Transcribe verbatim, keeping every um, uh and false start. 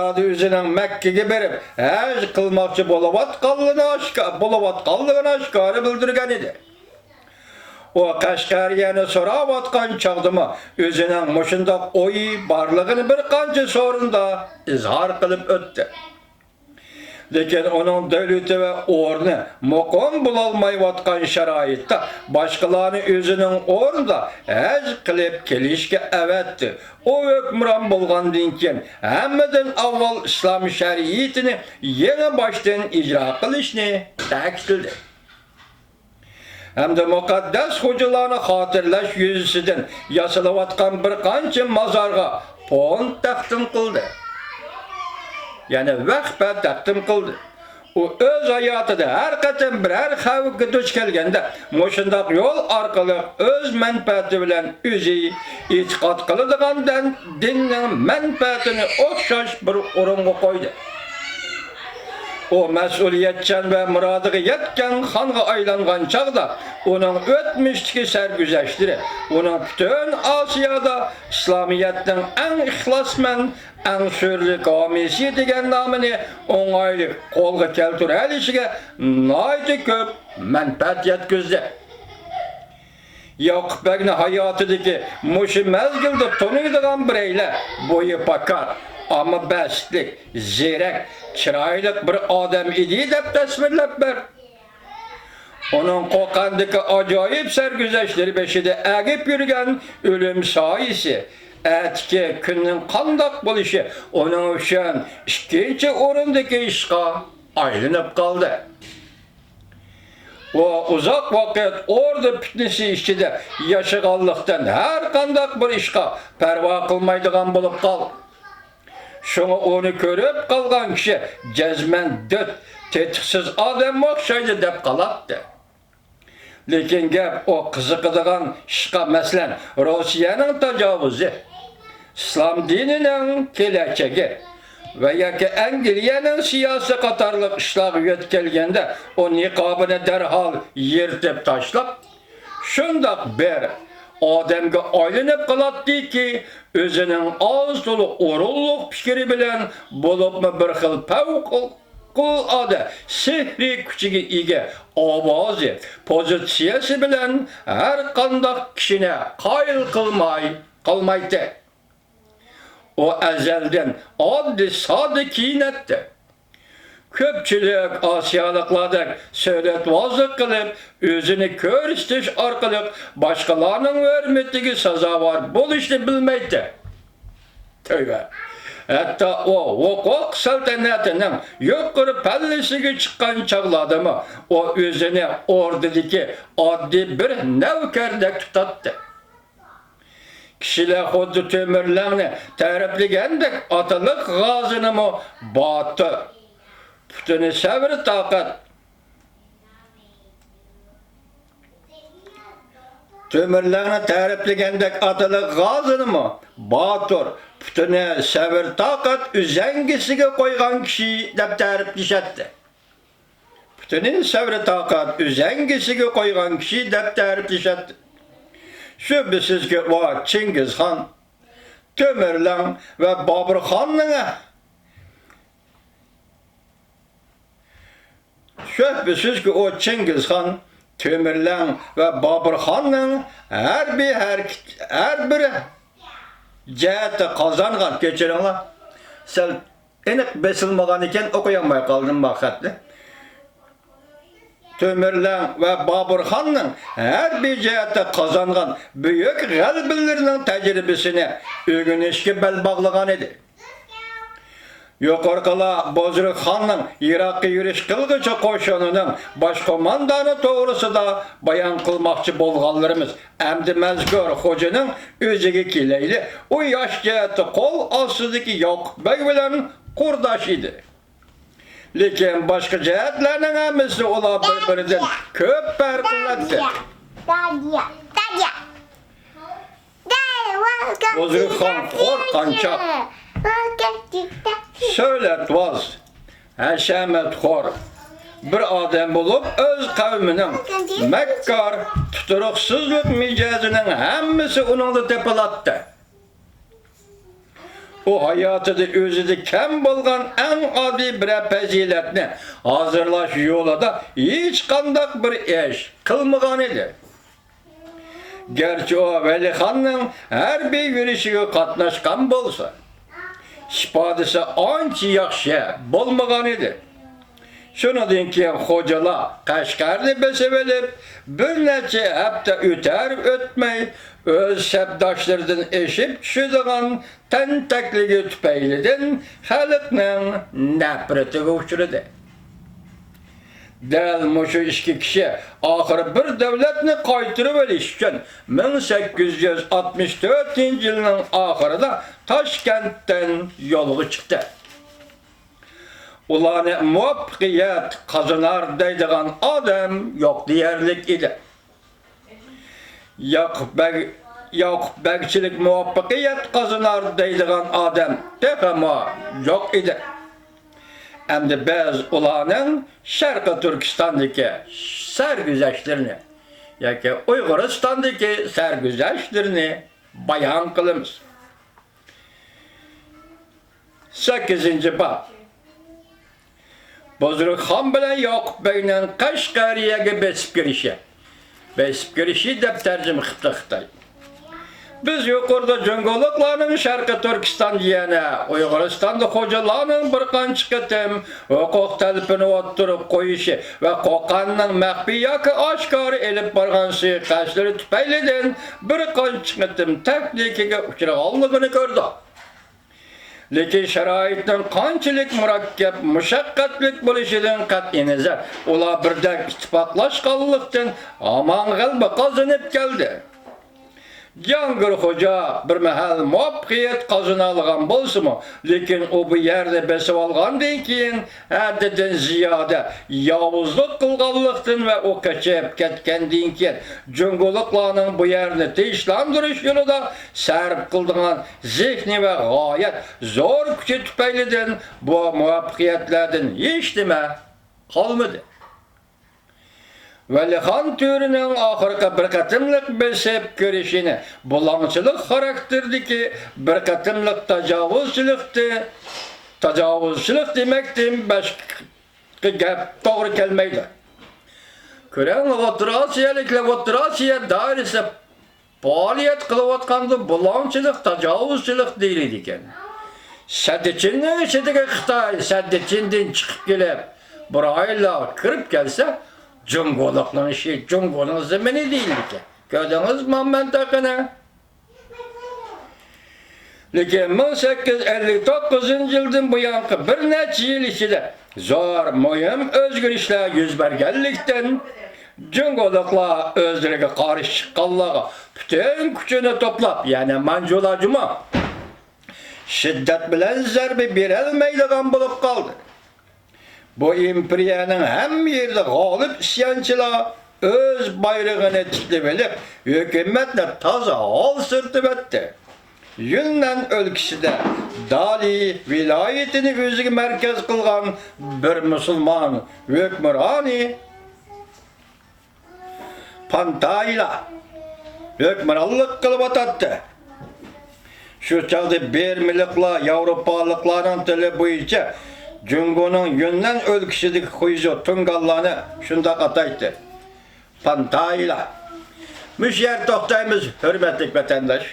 ئۆزىنىڭ مەككىگە بېرىپ ھەج قىلماقچى بولۇۋاتقانلىقىنى ئاشكا-، بولۇۋاتقانلىقىنى ئاشكارا بىلدۈرگەن ئىدى. ئۇ قەشقەرىيەنى سوراۋاتقان چاغدىمۇ ئۆزىنىڭ مۇشۇنداق ئويى بارلىقىنى بىر قانچە سورۇندا ئىزھار قىلىپ ئۆتتى. لېكىن ئۇنىڭ دۆلىتى ۋە ئورنى مۇقىم بولالمايۋاتقان شارائىتتا باشقىلارنى ئۆزىنىڭ ئورنىدا ھەج قىلىپ كېلىشكە ئەۋەتتى. ئۇ ھۆكۈمران بولغاندىن كېيىن ھەممىدىن ئاۋۋال ئىسلام شەرىئىتىنى يېڭى باشتىن ئىجرا قىلىشنى تەكىتلىدى. ھەمدە مۇقەددەس خوجىلارنى خاتىرىلەش يۈزىسىدىن ياسىلىۋاتقان بىر قانچە مازارغا پوند تەقدىم قىلدى. يەنى ۋەخپە تەقدىم قىلدى. ئۇ ئۆز ھاياتىدا ھەر قېتىم بىرەر خەۋپكە دۇچ كەلگەندە، مۇشۇنداق يول ئارقىلىق ئۆز مەنپەئەتى بىلەن ئۆزى ئېتىقاد قىلىدىغان دەن-، دىننىڭ مەنپەئەتىنى ئوخشاش بىر ئورۇنغا قويدى. ئۇ مەسئۇلىيەتچان ۋە مۇرادىغا يەتكەن خانغا ئايلانغان چاغدا، ئۇنىڭ ئۆتمۈشتىكى سەرگۈزەشتلىرى ئۇنىڭ پۈتۈن ئاسىيادا ئىسلامىيەتنىڭ ئەڭ ئىخلاسمەن، ئەڭ سۈرلۈك ھامىيسى دېگەن نامىنى ئوڭايلىق قولغا كەلتۈرەلىشىگە ناھايىتى كۆپ مەنپەئەت يەتكۈزدى. ياقۇپ بەگنى ھاياتىدىكى مۇشۇ مەزگىلدە تونۇيدىغان بىرەيلەر بويى پاكار، ئەمما بەستلىك، زېرەك، چىرايلىق بىر ئادەم ئىدى دەپ تەسۋىرلەپ بەردى. ئۇنىڭ قوقەندىكى ئاجايىپ سەرگۈزەشتلىرى بېشىدا ئەگىپ يۈرگەن ئۆلۈم سايىسى، ئەتىكى كۈننىڭ قانداق بولۇشى ئۇنىڭ ئۈچۈن ئىككىنچى ئورۇندىكى ئىشقا ئايلىنىپ قالدى. ئۇ ئۇزاق ۋاقىت ئوردا پىتنىسى ئىچىدە ياشىغانلىقتىن، ھەر قانداق بىر ئىشقا پەرۋا قىلمايدىغان بولۇپ قالدى. شۇڭا ئۇنى كۆرۈپ قالغان كىشى جەزمەن دۆت، تېتىقسىز ئادەمگە ئوخشايدۇ دەپ قالاتتى. لېكىن گەپ ئۇ قىزىقىدىغان ئىشقا، مەسىلەن، روسىيەنىڭ تاجاۋۇزى، ئىسلام دىنىنىڭ كېلەچىكى ۋە ياكى ئەنگلىيەنىڭ سىياسىتى قاتارلىق ئىشلارغا يۆتكەلگەندە، ئۇ نىقابىنى دەرھال يىرتىپ تاشلاپ، شۇنداق بىر ئادەمگە ئايلىنىپ قالاتتىكى، ئۆزىنىڭ ئاز-تولا ئورۇنلۇق پىكرى بىلەن، بولۇپمۇ بىر خىل پەۋقۇلئاددە سېھرىي كۈچىگە ئىگە ئاۋازى، پوزىتسىيەسى بىلەن ھەر قانداق كىشىنى قايىل قىلماي قالمايتتى. ئۇ ئەزەلدىن ئاددىي-ساددا كىيىنەتتى. كۆپچىلىك ئاسىيالىقلاردەك سۆلەتۋازلىق قىلىپ، ئۆزىنى كۆرسىتىش ئارقىلىق باشقىلارنىڭ ھۆرمىتىگە سازاۋەر بولۇشنى بىلمەيتتى. تۆۋە. ھەتتا ئۇ ھوقۇق سەلتەنەتىنىڭ يۇقىرى پەللىسىگە چىققان چاغلاردىمۇ ئۇ ئۆزىنى ئوردىدىكى ئاددىي بىر نەۋكەردەك تۇتاتتى. كىشىلەر خۇددى تۆمۈرلەڭنى تەرىپلىگەندەك ئاتىلىق غازىنىمۇ باتۇر، پۇتىنى سەۋر-تاقەت، تۆمۈرلەڭنى تەرىپلىگەندەك ئاتىلىق غازىنىمۇ باتۇر، پۇتىنى سەۋر-تاقەت ئۈزەڭگىسىگە قويغان كىشى دەپ تەرىپلىشەتتى. پۇتىنى سەۋر-تاقەت ئۈزەڭگىسىگە قويغان كىشى دەپ تەرىپلىشەتتى. شۈبھىسىزكى، ئۇ چىڭگىزخان، تۆمۈرلەڭ ۋە بابۇرخاننىڭ، شۈبھىسىزكى، ئۇ چىڭگىزخان، تۆمۈرلەڭ ۋە بابۇرخاننىڭ ھەربىي ھەرىكىتى، ھەر بىر جەھەتتە قازانغان، كەچۈرۈڭلار، سەل ئېنىق بېسىلمىغان ئىكەن، ئوقۇيالماي قالدىم بۇ خەتنى. تۆمۈرلەڭ ۋە بابۇرخاننىڭ ھەربىي جەھەتتە قازانغان بۈيۈك غەلىبىلىرىنىڭ تەجرىبىسىنى ئۆگىنىشكە بەل باغلىغان ئىدى. يۇقىرىقىلار بۇزرۇك خاننىڭ يىراققا يۈرۈش قىلغۇچى قوشۇنىنىڭ باش قوماندانى توغرىسىدا بايان قىلماقچى بولغانلىرىمىز. ئەمدى مەزكۇر خوجىنىڭ ئۆزىگە كېلەيلى. ئۇ ياش جەھەتتە قول ئاستىدىكى ياقۇپ بەگ بىلەن قۇرداش ئىدى. لېكىن باشقا جەھەتلەرنىڭ ھەممىسى ئۇلار بىر-بىرىدىن كۆپ پەرقلىنەتتى. بۇزرۇكخان خور قانچاق، سۆلەتۋاز، ھەشەمەتخور بىر ئادەم بولۇپ، ئۆز قەۋمىنىڭ مەككار، تۇتۇرۇقسىزلىق مىجەزىنىڭ ھەممىسى ئۇنىڭدا تېپىلاتتى. ئۇ ھاياتىدا ئۆزىدە كەم بولغان ئەڭ ئاددىي بىرەر پەزىلەتنى ھازىرلاش يولىدا ھېچقانداق بىر ئىش قىلمىغانىدى. گەرچە ئۇ ۋەلىخاننىڭ ھەربىي يۈرۈشىگە قاتناشقان بولسا، ئىپادىسى ئانچە ياخشى بولمىغانىدى. شۇنىڭدىن كېيىن خوجىلار قەشقەرنى بېسىۋېلىپ، بىر نەچچە ھەپتە ئۆتەر-ئۆتمەي، ئۆز سەپداشلىرىدىن ئېشىپ چۈشىدىغان تەنتەكلىكى تۈپەيلىدىن خەلقنىڭ نەپرىتىگە ئۇچرىدى. دەل مۇشۇ ئىككى كىشى ئاخىرى بىر دۆلەتنى قايتۇرۇۋېلىش ئۈچۈن مىڭ سەككىز يۈز ئاتمىش تۆتىنچى يىلنىڭ ئاخىرىدا تاشكەنتتىن يولغا چىقتى. ئۇلارنى مۇۋەپپەقىيەت قازىنار دەيدىغان ئادەم يوق دېيەرلىك ئىدى. ياقۇپ بەگ، ياقۇپ بەگچىلىك مۇۋەپپەقىيەت قازىنار دەيدىغان ئادەم تېخىمۇ يوق ئىدى. ئەمدى بىز ئۇلارنىڭ شەرقىي تۈركىستاندىكى سەرگۈزەشتلىرىنى ياكى ئۇيغۇرىستاندىكى سەرگۈزەشتلىرىنى بايان قىلىمىز. سەككىزىنچى باب. بۇزرۇكخان بىلەن ياقۇپ بەگنىڭ قەشقەرىيەگە بېسىپ كىرىشى. بېسىپ كىرىشى دەپ تەرجىمە قىپتۇ خىتاي. بىز يۇقىرىدا جۇڭگولۇقلارنىڭ شەرقىي تۈركىستان يەنە ئۇيغۇرىستاندا خوجىلارنىڭ بىر قانچە قېتىم ھوقۇق تەلىپىنى ئوتتۇرىغا قويۇشى ۋە قوقاننىڭ مەخپىي ياكى ئاشكارا ئېلىپ بارغان سۇيىقەستلىرى تۈپەيلىدىن بىر قانچە قېتىم تەھلىكىگە ئۇچرىغانلىقىنى كۆردۇق. لېكىن شارائىتنىڭ قانچىلىك مۇرەككەپ، مۇشەققەتلىك بولۇشىدىن قەتئىينەزەر، ئۇلار بىردەك ئىتتىپاقلاشقانلىقتىن ھامان غەلىبە قازىنىپ كەلدى. جاھانگىر خوجا بىر مەھەل مۇۋەپپەقىيەت قازىنالىغان بولسىمۇ، لېكىن ئۇ بۇ يەرنى بېسىۋالغاندىن كېيىن، ھەددىدىن زىيادە ياۋۇزلۇق قىلغانلىقتىن ۋە ئۇ قېچىپ كەتكەندىن كېيىن، جۇڭگولۇقلارنىڭ بۇ يەرنى تىنچلاندۇرۇش يولىدا سەرپ قىلىدىغان زېھنى ۋە غايەت زور كۈچى تۈپەيلىدىن بۇ مۇۋەپپەقىيەتلەردىن ھېچنېمە قالمىدى. ۋەلىخان تۆرىنىڭ ئاخىرقى بىر قېتىملىق بېسىپ كىرىشىنى بۇلاڭچىلىق خاراكتېرىدىكى بىر قېتىملىق تاجاۋۇزچىلىق دە-، تاجاۋۇزچىلىق دېمەكتىن باشقا گەپ توغرا كەلمەيدۇ. كۆرەڭ، ئوتتۇرا ئاسىيالىكلار ئوتتۇرا ئاسىيا دائىرىسىدە پائالىيەت قىلىۋاتقاندا بۇلاڭچىلىق، تاجاۋۇزچىلىق دېيىلىدىكەن. سەددىچىننىڭ ئىچىدىكى خىتاي سەددىچىندىن چىقىپ كېلىپ، بىر ئايلا كىرىپ كەلسە، جۇڭگولۇقنىڭ ئىشى، جۇڭگونىڭ زېمىنى دېيىلىدىكەن. كۆردىڭىزمۇ مەنتىقىنى؟ لېكىن مىڭ سەككىز يۈز ئەللىك توققۇزىنچى يىلدىن بۇيانقى بىر نەچچە يىل ئىچىدە زور مۇھىم ئۆزگىرىشلەر يۈز بەرگەنلىكتىن، جۇڭگولۇقلار ئۆزلىرىگە قارشى چىققانلارغا پۈتۈن كۈچىنى توپلاپ، يەنى مانجۇلار جۇمۇ، شىددەت بىلەن زەربە بېرەلمەيدىغان بولۇپ قالدى. بۇ ئىمپېرىيەنىڭ ھەممە يېرىدە غالىب ئىسيانچىلار ئۆز بايرىقىنى تىكلىۋېلىپ، ھۆكۈمەتنى تازا ھالسىرىتىۋەتتى. يۈننەن ئۆلكىسىدە دالى ۋىلايىتىنى ئۆزىگە مەركەز قىلغان بىر مۇسۇلمان ھۆكۈمرانى پانتايلا ھۆكۈمرانلىق قىلىۋاتاتتى. شۇ چاغدا بىرمىلىقلار ياۋروپالىقلارنىڭ تىلى بويىچە جۇڭگونىڭ يۈننەن ئۆلكىسىدىكى خۇيزۇ تۇڭگانلارنى شۇنداق ئاتايتتى. پانتايلا. مۇشۇ يەردە توختايمىز، ھۆرمەتلىك ۋەتەنداش.